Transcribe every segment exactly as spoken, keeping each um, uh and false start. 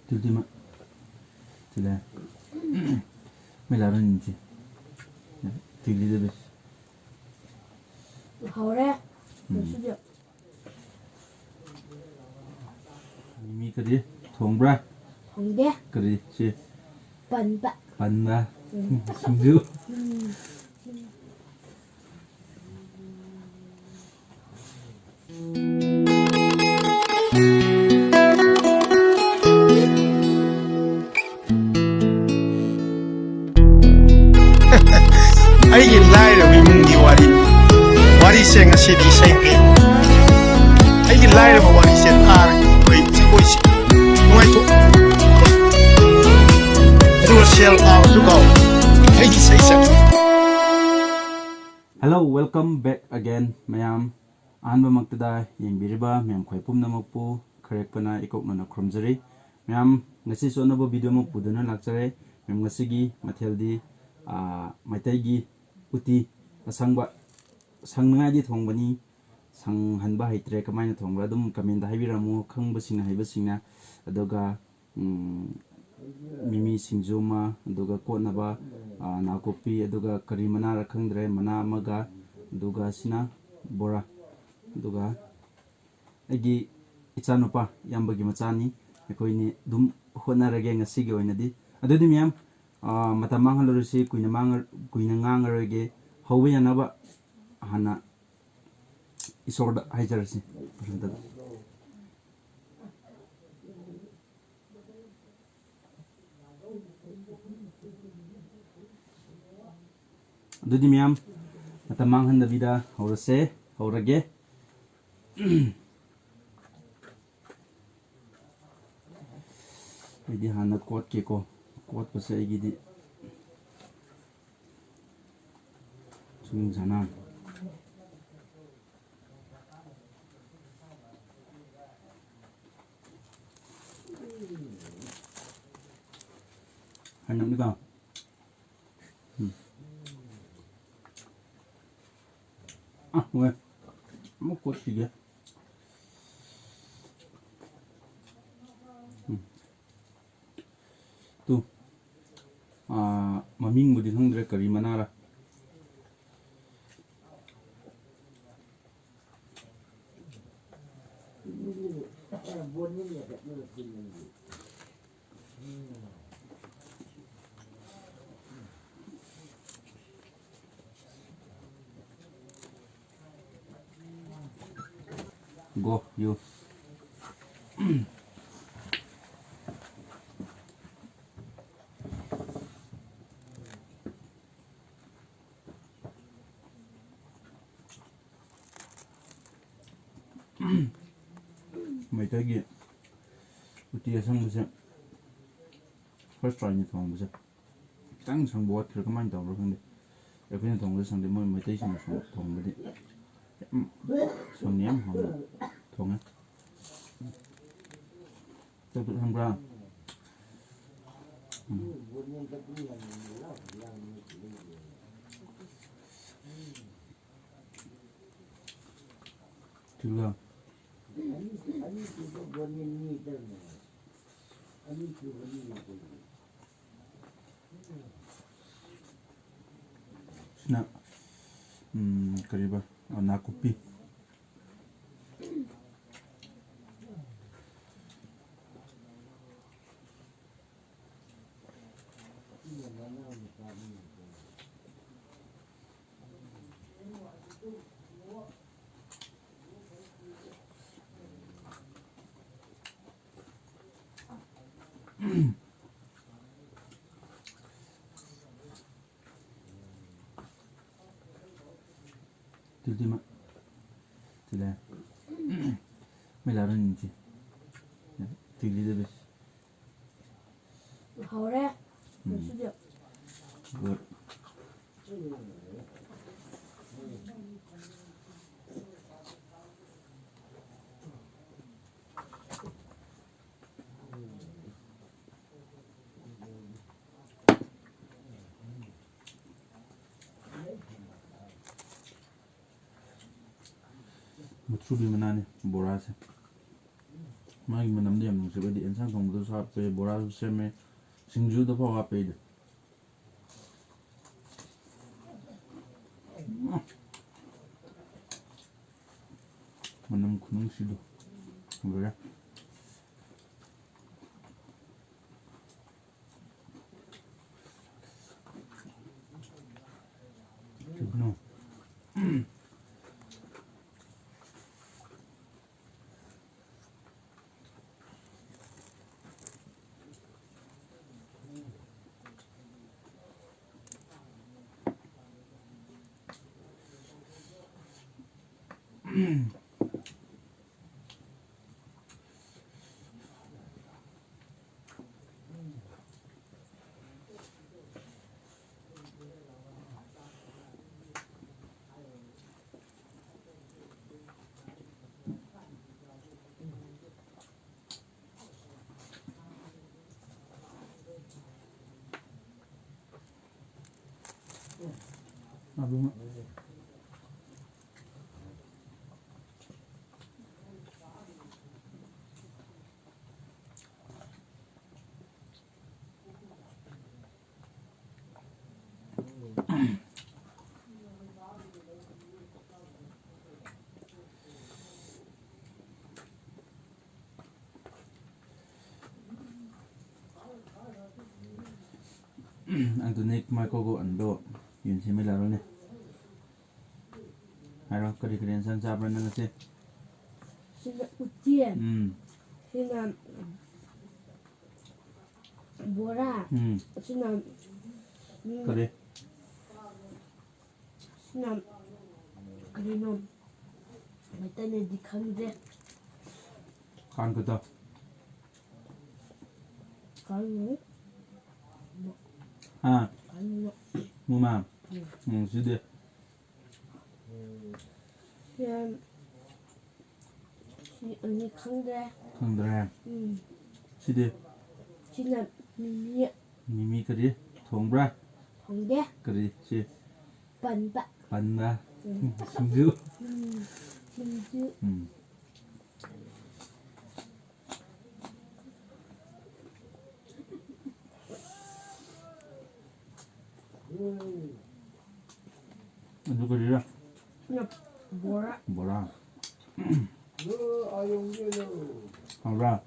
ꯇꯨꯗꯤꯃ꯫ ꯇꯨꯗ꯫ ꯃꯩ ꯂꯥꯛꯔꯣꯏ ꯅꯤꯡꯁꯤ꯫ ꯇꯤꯛꯂꯤꯗ ꯕꯦ꯫ ꯍꯧꯔꯦ꯫ ꯎꯝ꯫ ꯉꯁꯤꯗꯤ꯫ ꯃꯤ ꯀꯔꯤ ꯊꯣꯡꯕ꯭ꯔꯥ? ꯊꯣꯡꯗꯦ꯫ ꯀꯔꯤ ꯁꯤ? ꯄꯟꯕ꯫ ꯄꯟꯕ꯫ ꯎꯝ꯫ ꯁꯤꯡꯖꯨ꯫ ꯎꯝ꯫ ꯑꯩꯒꯤ ꯂꯥꯏꯔꯕ ꯏꯃꯨꯡꯒꯤ ꯋꯥꯔꯤ꯫ ꯋꯥꯔꯤꯁꯦ ꯉꯁꯤꯗꯤ ꯏꯁꯩ ꯄꯤꯌꯨ꯫ ꯑꯩꯒꯤ ꯂꯥꯏꯔꯕ ꯋꯥꯔꯤꯁꯦ ꯇꯥꯔꯒ ꯑꯩꯈꯣꯏ ꯖꯒꯣꯏꯁꯦ ꯅꯨꯡꯉꯥꯏꯊꯣꯛ꯫ ꯑꯗꯨꯒ ꯁꯦꯜ ꯇꯥꯕꯁꯨ ꯀꯥꯎ꯫ ꯑꯩꯒꯤ ꯏꯁꯩꯁꯦ꯫ Hello, welcome back again, ꯃꯌꯥꯝ꯫ ꯑꯍꯥꯟꯕꯃꯛꯇꯗ ꯌꯦꯡꯕꯤꯔꯤꯕ ꯃꯌꯥꯝ ꯈ꯭ꯋꯥꯏ ꯄꯨꯝꯅꯃꯛꯄꯨ ꯈꯔꯦꯛꯄꯅ ꯏꯀꯣꯛꯅꯅ ꯈꯨꯔꯨꯝꯖꯔꯤ꯫ ꯃꯌꯥꯝ, ꯉꯁꯤꯁꯨ ꯑꯅꯧꯕ video ꯑꯃ ꯄꯨꯗꯨꯅ ꯂꯥꯛꯆꯔꯦ꯫ ꯃꯌꯥꯝ, ꯉꯁꯤꯒꯤ ꯃꯊꯦꯜꯗꯤ, ꯑꯥ, ꯃꯩꯇꯩꯒꯤ ꯎꯇꯤ ꯑꯁꯪꯕ, ꯁꯪꯅꯉꯥꯏꯗꯤ ꯊꯣꯡꯕꯅꯤ, ꯁꯪꯍꯟꯕ ꯍꯩꯇ꯭ꯔꯦ, ꯀꯃꯥꯏꯅ ꯊꯣꯡꯕ꯭ꯔꯥ? ꯑꯗꯨꯝ comment ꯍꯥꯏꯕꯤꯔꯝꯃꯨ, ꯈꯪꯕꯁꯤꯡꯅ, ꯍꯩꯕꯁꯤꯡꯅ꯫ ꯑꯗꯨꯒ, ꯎꯝ, ꯃꯤꯃꯤ ꯁꯤꯡꯖꯨ ꯑꯃ, ꯑꯗꯨꯒ ꯀꯣꯠꯅꯕ, ꯑꯥ, ꯅꯥꯀꯨꯞꯄꯤ, ꯑꯗꯨꯒ ꯀꯔꯤ ꯃꯅꯥꯔ ꯈꯪꯗ꯭ꯔꯦ, ꯃꯅꯥ ꯑꯃꯒ, ꯑꯗꯨꯒ ꯁꯤꯅ ꯕꯣꯔꯥ, ꯑꯗꯨꯒ ꯑꯩꯒꯤ ꯏꯆꯥꯅꯨꯄꯥ, ꯏꯌꯥꯝꯕꯒꯤ ꯃꯆꯥꯅꯤ, ꯑꯩꯈꯣꯏꯅꯤ ꯑꯗꯨꯝ ꯍꯣꯠꯅꯔꯒꯦ ꯉꯁꯤꯒꯤ ꯑꯣꯏꯅꯗꯤ꯫ ꯑꯗꯨꯗꯤ ꯃꯌꯥꯝ, ꯑꯥ, ꯃꯇꯝ ꯃꯥꯡꯍꯜꯂꯔꯣꯏꯁꯤ, ꯀꯨꯏꯅ ꯃꯥꯡꯉ-, ꯀꯨꯏꯅ ꯉꯥꯡꯉꯔꯣꯏꯒꯦ꯫ ꯍꯧꯕ ꯌꯥꯅꯕ ꯍꯥꯟꯅ ꯏꯁꯣꯔꯗ ꯍꯥꯏꯖꯔꯁꯤ꯫ ꯑꯗꯨꯗꯤ ꯃꯌꯥꯝ, ꯃꯇꯝ ꯃꯥꯡꯍꯟꯗꯕꯤꯗ ꯍꯧꯔꯁꯦ, ꯍꯧꯔꯒꯦ꯫ ꯑꯩꯗꯤ ꯍꯥꯟꯅ ꯀꯣꯠꯀꯦꯀꯣ꯫ ꯀꯣꯠꯄꯁꯦ ꯑꯩꯒꯤꯗꯤ ꯁꯨꯝ ꯁꯥꯟꯅ꯫ ꯍꯥꯏꯅꯕꯅꯤꯀꯣ꯫ ꯎꯝ꯫ ꯑ, ꯍꯣꯏ꯫ ꯑꯃꯨꯛ ꯀꯣꯠꯈꯤꯒꯦ꯫ ꯎꯝ꯫ ꯑꯥ, ꯃꯃꯤꯡꯕꯨꯗꯤ ꯈꯪꯗ꯭ꯔꯦ, ꯀꯔꯤ ꯃꯅꯥꯔ꯫ Go, you. ꯃꯩꯇꯩꯒꯤ ꯎꯇꯤ ꯑꯁꯪꯕꯁꯦ first tryꯅꯤ ꯊꯣꯡꯕꯁꯦ꯫ ꯈꯤꯇꯪ ꯁꯪꯕ ꯋꯥꯠꯈ꯭ꯔꯦ, ꯀꯃꯥꯏꯅ ꯇꯧꯕ꯭ꯔꯥ ꯈꯪꯗꯦ꯫ ꯑꯩꯈꯣꯏꯅ ꯊꯣꯡꯕꯗ ꯁꯪꯗꯦ, ꯃꯣꯏ ꯃꯩꯇꯩꯁꯤꯡꯅ ꯊꯣꯡ-, ꯊꯣꯡꯕꯗꯤ ꯌꯥꯝ ꯁꯪꯅ ꯌꯥꯝ ꯍꯥꯎꯅ ꯊꯣꯡꯉꯦ꯫ ꯆꯝꯐꯨꯠ ꯈꯪꯕ꯭ꯔꯥ? ꯎꯝ꯫ ꯊꯤꯜꯂꯣ꯫ ꯁꯤꯅ, ꯎꯝ, ꯀꯔꯤꯕ? ꯑ, ꯅꯥꯀꯨꯞꯄꯤ꯫ ꯇꯤꯜꯗꯤ ꯃ-, ꯇꯤꯜꯂꯦ꯫ ꯃꯩ ꯂꯥꯛꯔꯅꯤ ꯏꯆꯦ꯫ ꯇꯤꯜꯂꯤꯗ ꯕꯦꯁ꯫ ꯍꯥꯎꯔꯦ꯫ ꯎꯝ꯫ ꯉꯁꯤꯗꯤ꯫ Good꯫ ꯃꯨꯊ꯭ꯔꯨꯕꯤ ꯃꯅꯥꯅꯦ ꯕꯣꯔꯥꯁꯦ꯫ ꯃꯥꯒꯤ ꯃꯅꯝꯗꯤ ꯌꯥꯝ ꯅꯨꯡꯁꯤꯕ, ꯍꯥꯏꯗꯤ ꯑꯦꯟꯁꯥꯡ ꯊꯣꯡꯕꯗꯁꯨ ꯍꯥꯞꯄꯦ, ꯕꯣꯔꯥꯁꯨ ꯁꯦꯝꯃꯦ, ꯁꯤꯡꯖꯨꯗ ꯐꯥꯎ ꯍꯥꯞꯄꯦ ꯑꯩꯗꯤ꯫ ꯃꯅꯝ ꯈꯨꯅꯨꯡꯁꯤꯗꯣ ꯂꯣꯏꯔꯦ꯫ ꯀꯩꯅꯣ? ꯑꯗꯨꯅ ꯑꯗꯨꯅꯦ ꯀꯃꯥꯏ ꯀꯧꯕ ꯑꯟꯗꯣ ꯌꯦꯟ ꯁꯦꯝꯃ ꯂꯥꯛꯔꯣꯅꯦ꯫ ꯍꯥꯏꯔꯣ, ꯀꯔꯤ ꯀꯔꯤ ꯏꯟꯁꯥꯡ ꯆꯥꯕ꯭ꯔꯥ ꯅꯪ ꯉꯁꯤ? ꯁꯤꯅ ꯎꯇꯤ꯫ ꯎꯝ꯫ ꯁꯤꯅ ꯕꯣꯔꯥ꯫ ꯎꯝ꯫ ꯁꯤꯅ, ꯎꯝ, ꯀꯔꯤ? ꯁꯤꯅ ꯀꯔꯤꯅꯣ? ꯃꯩꯇꯩꯂꯣꯟꯗꯤ ꯈꯪꯗ꯭ꯔꯦ꯫ ꯀꯥꯡ ꯀꯇ꯫ ꯀꯥꯡ꯫ ꯍꯥ? ꯀꯥꯡ꯫ ꯃꯨꯃꯥ꯫ ꯎꯝ꯫ ꯎꯝ, ꯁꯤꯗꯤ꯫ ꯌꯥꯝ ꯁꯤ ꯑꯅꯤ ꯈꯪꯗ꯭ꯔꯦ꯫ ꯈꯪꯗ꯭ꯔꯦ꯫ ꯎꯝ꯫ ꯁꯤꯗꯤ? ꯁꯤꯅ ꯃꯤꯃꯤ꯫ ꯃꯤꯃꯤ ꯀꯔꯤ? ꯊꯣꯡꯕ꯭ꯔꯥ? ꯊꯣꯡꯗꯦ꯫ ꯀꯔꯤ ꯁꯤ? ꯄꯟꯕ꯫ ꯄꯟꯕ꯫ ꯎꯝ꯫ ꯁꯤꯡꯖꯨ꯫ ꯎꯝ꯫ ꯁꯤꯡꯖꯨ꯫ ꯎꯝ꯫ ꯑꯗꯨ ꯀꯔꯤꯔ? ꯕꯣꯔꯥ꯫ ꯕꯣꯔꯥ꯫ ꯍꯥꯎꯕ꯭ꯔꯥ?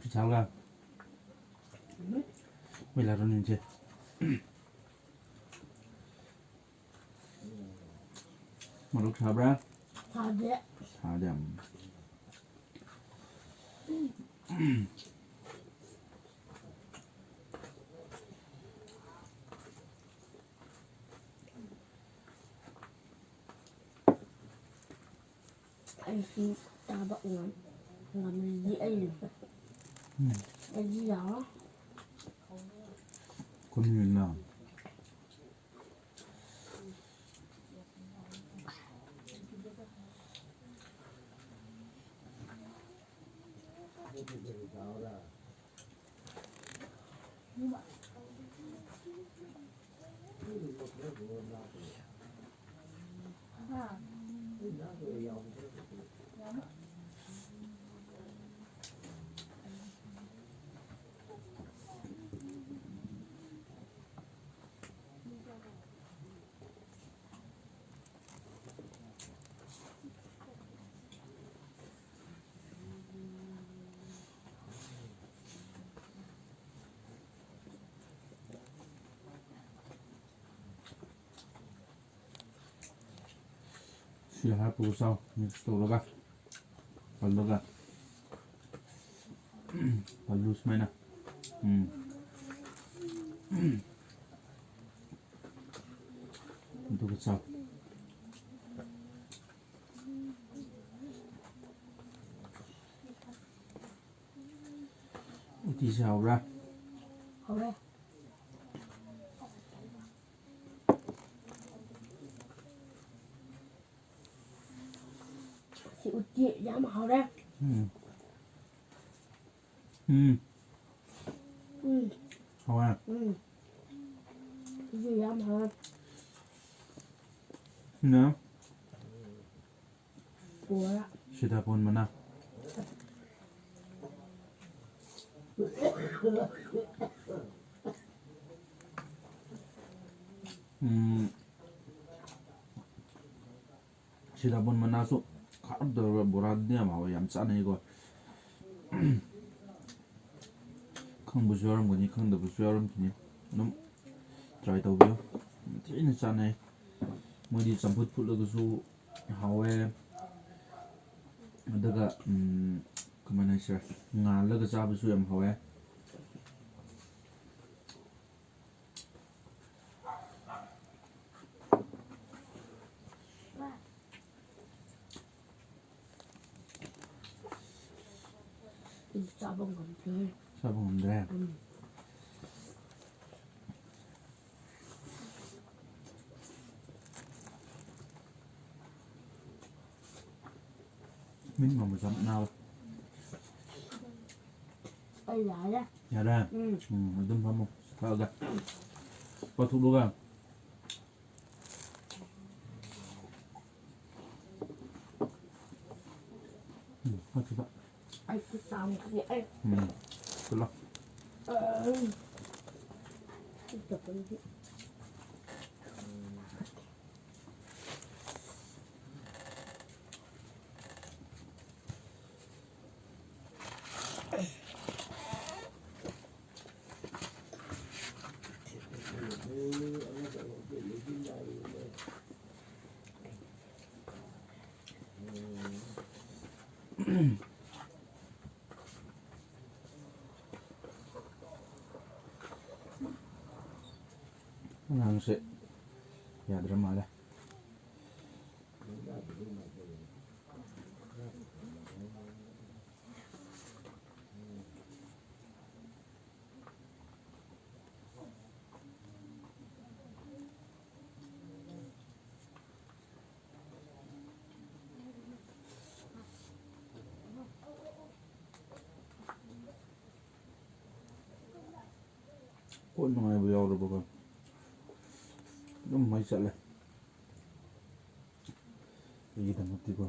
ꯐꯤꯁꯥꯜꯒ ꯃꯣꯏ ꯂꯥꯛꯔꯣ ꯅꯤꯡꯁꯦ꯫ ꯃꯔꯣꯛ ꯁꯥꯕ꯭ꯔꯥ? ꯁꯥꯗꯦ꯫ ꯁꯥꯗꯦ꯫ ꯑꯩꯁꯨ ꯆꯥꯕ ꯉꯝ-, ꯉꯝꯗ꯭ꯔꯗꯤ ꯑꯩ, ꯎꯝ꯫ ꯑꯩꯗꯤ ꯌꯥꯔꯣꯏ꯫ ꯀꯨꯟꯃꯤꯅ꯫ ꯁꯤ ꯍꯥꯞꯄꯒ ꯆꯥꯎ, mix ꯇꯧꯔꯒ, ꯄꯜꯂꯒ꯫ ꯄꯜꯂꯨ ꯁꯨꯃꯥꯏꯅ꯫ ꯎꯝ꯫ ꯑꯗꯨꯒ ꯆꯥꯎ꯫ ꯎꯇꯤꯁꯦ ꯍꯥꯎꯕ꯭ꯔꯥ? ꯍꯥꯎꯔꯦ꯫ ꯁꯤ ꯎꯇꯤ ꯌꯥꯝ ꯍꯥꯎꯔꯦ꯫ ꯎꯝ꯫ ꯎꯝ꯫ ꯎꯝ꯫ ꯍꯥꯎꯔꯦ꯫ ꯎꯝ꯫ ꯁꯤꯁꯨ ꯌꯥꯝ ꯍꯥꯎꯔꯦ꯫ ꯁꯤꯅ ꯄꯨꯔꯥ꯫ ꯁꯤꯇꯥꯕꯣꯟ ꯃꯅꯥ꯫ ꯎꯝ꯫ ꯁꯤꯇꯥꯕꯣꯟ ꯃꯅꯥꯁꯨ ꯈꯥꯔꯞ ꯇꯧꯔꯒ ꯕꯣꯔꯥꯗꯤ ꯌꯥꯝ ꯍꯥꯎꯋꯦ, ꯌꯥꯝ ꯆꯥꯅꯩꯀꯣ꯫ ꯈꯪꯕꯁꯨ ꯌꯥꯎꯔꯝꯒꯅꯤ, ꯈꯪꯗꯕꯁꯨ ꯌꯥꯎꯔꯝꯈꯤꯅꯤ꯫ ꯑꯗꯨꯝ try ꯇꯧꯕꯤꯌꯨ, ꯌꯥꯝ ꯊꯤꯅ ꯆꯥꯅꯩ꯫ ꯃꯣꯏꯗꯤ ꯆꯝꯐꯨꯠ ꯐꯨꯠꯂꯒꯁꯨ ꯍꯥꯎꯋꯦ, ꯑꯗꯨꯒ, ꯎꯝ, ꯀꯃꯥꯏꯅ ꯍꯥꯏꯁꯤꯔꯥ, ꯉꯥꯜꯂꯒ ꯆꯥꯕꯁꯨ ꯌꯥꯝ ꯍꯥꯎꯋꯦ꯫ ꯑꯩ ꯆꯥꯕ ꯉꯝꯗ꯭ꯔꯦ꯫ ꯆꯥꯕ ꯉꯝꯗ꯭ꯔꯦ? ꯎꯝ꯫ ꯃꯤꯠ ꯃꯃꯨ ꯆꯞ ꯅꯥꯕ꯫ ꯑꯩ ꯌꯥꯔꯦ꯫ ꯌꯥꯔꯦ? ꯎꯝ꯫ ꯎꯝ, ꯑꯗꯨꯝ ꯐꯝꯃꯣ꯫ ꯊꯛꯑꯒ꯫ ꯄꯥꯊꯣꯛꯂꯒ꯫ ꯎꯝ, ꯐꯠꯇꯕ꯫ ꯑꯩ ꯈꯨꯠ ꯆꯥꯝꯈꯤꯒꯦ, ꯑꯩ꯫ ꯎꯝ, ꯐꯨꯠꯂꯣ꯫ ꯑ, ꯎꯝ꯫ ꯑꯉꯥꯡꯁꯦ ꯌꯥꯗ꯭ꯔ ꯃꯥꯜꯂꯦ꯫ ꯄꯣꯠ ꯅꯨꯡꯉꯥꯏꯕ ꯌꯥꯎꯔꯕꯀꯣ, ꯑꯗꯨꯝ ꯃꯩ ꯆꯠꯂꯦ ꯑꯩꯒꯤꯗꯃꯛꯇꯤꯀꯣ꯫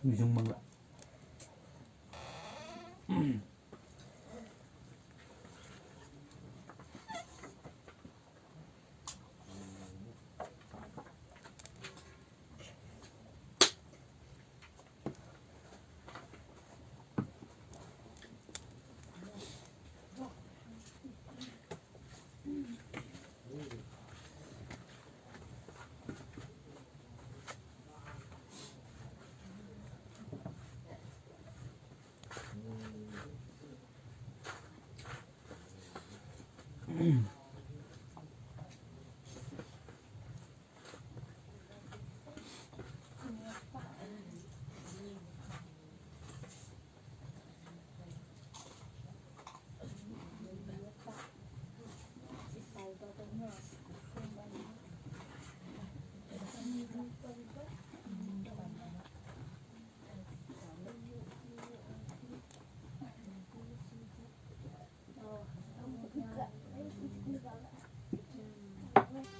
ꯃꯤꯖꯨꯡ ꯃꯪꯂꯥ꯫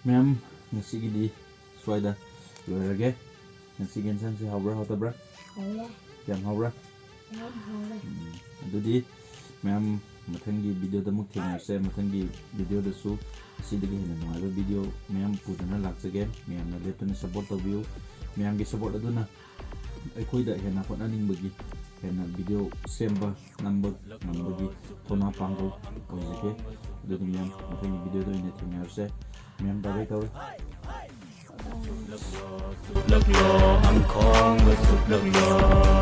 ꯃꯌꯥꯝ, ꯉꯁꯤꯒꯤꯗꯤ ꯁ꯭ꯋꯥꯏꯗ ꯂꯣꯏꯔꯒꯦ꯫ ꯉꯁꯤꯒꯤ ꯏꯟꯁꯥꯡꯁꯦ ꯍꯥꯎꯕ꯭ꯔꯥ, ꯍꯥꯎꯇꯕ꯭ꯔꯥ? ꯍꯥꯎꯔꯦ꯫ ꯀꯌꯥꯝ ꯍꯥꯎꯕ꯭ꯔꯥ? ꯌꯥꯝ ꯍꯥꯎꯔꯦ꯫ ꯎꯝ, ꯑꯗꯨꯗꯤ ꯃꯌꯥꯝ, ꯃꯊꯪꯒꯤ ꯚꯤꯗꯤꯑꯣꯗ ꯑꯃꯨꯛ ꯊꯦꯡꯅꯔꯁꯦ꯫ ꯃꯊꯪꯒꯤ ꯚꯤꯗꯤꯑꯣꯗꯁꯨ ꯑꯁꯤꯗꯒꯤ ꯍꯦꯟꯅ ꯅꯨꯡꯉꯥꯏꯕ ꯚꯤꯗꯤꯑꯣ ꯃꯌꯥꯝ ꯄꯨꯗꯨꯅ ꯂꯥꯛꯆꯒꯦ꯫ ꯃꯌꯥꯝꯅ ꯂꯦꯞꯇꯅ ꯁꯞꯄꯣꯔꯠ ꯇꯧꯕꯤꯌꯨ꯫ ꯃꯌꯥꯝꯒꯤ ꯁꯞꯄꯣꯔꯠ ꯑꯗꯨꯅ ꯑꯩꯈꯣꯏꯗ ꯍꯦꯟꯅ ꯍꯣꯠꯅꯅꯤꯡꯕꯒꯤ, ꯍꯦꯟꯅ ꯚꯤꯗꯤꯑꯣ ꯁꯦꯝꯕ ꯉꯝꯕ, ꯉꯝꯕꯒꯤ ꯊꯧꯅꯥ ꯄꯥꯡꯒꯜ ꯑꯣꯏꯖꯒꯦ꯫ ꯑꯗꯨꯗꯤ ꯃꯌꯥꯝ, ꯃꯊꯪꯒꯤ ꯚꯤꯗꯤꯑꯣꯗ ꯑꯣꯏꯅ ꯊꯦꯡꯅꯔꯁꯦ꯫ ꯃꯌꯥꯝ, ꯕꯥꯏ ꯕꯥꯏ ꯇꯧꯔꯦ꯫ ꯁꯨꯞꯂꯛꯂꯣ, ꯑꯪꯈꯣꯡꯕ ꯁꯨꯞꯂꯛꯂꯣ꯫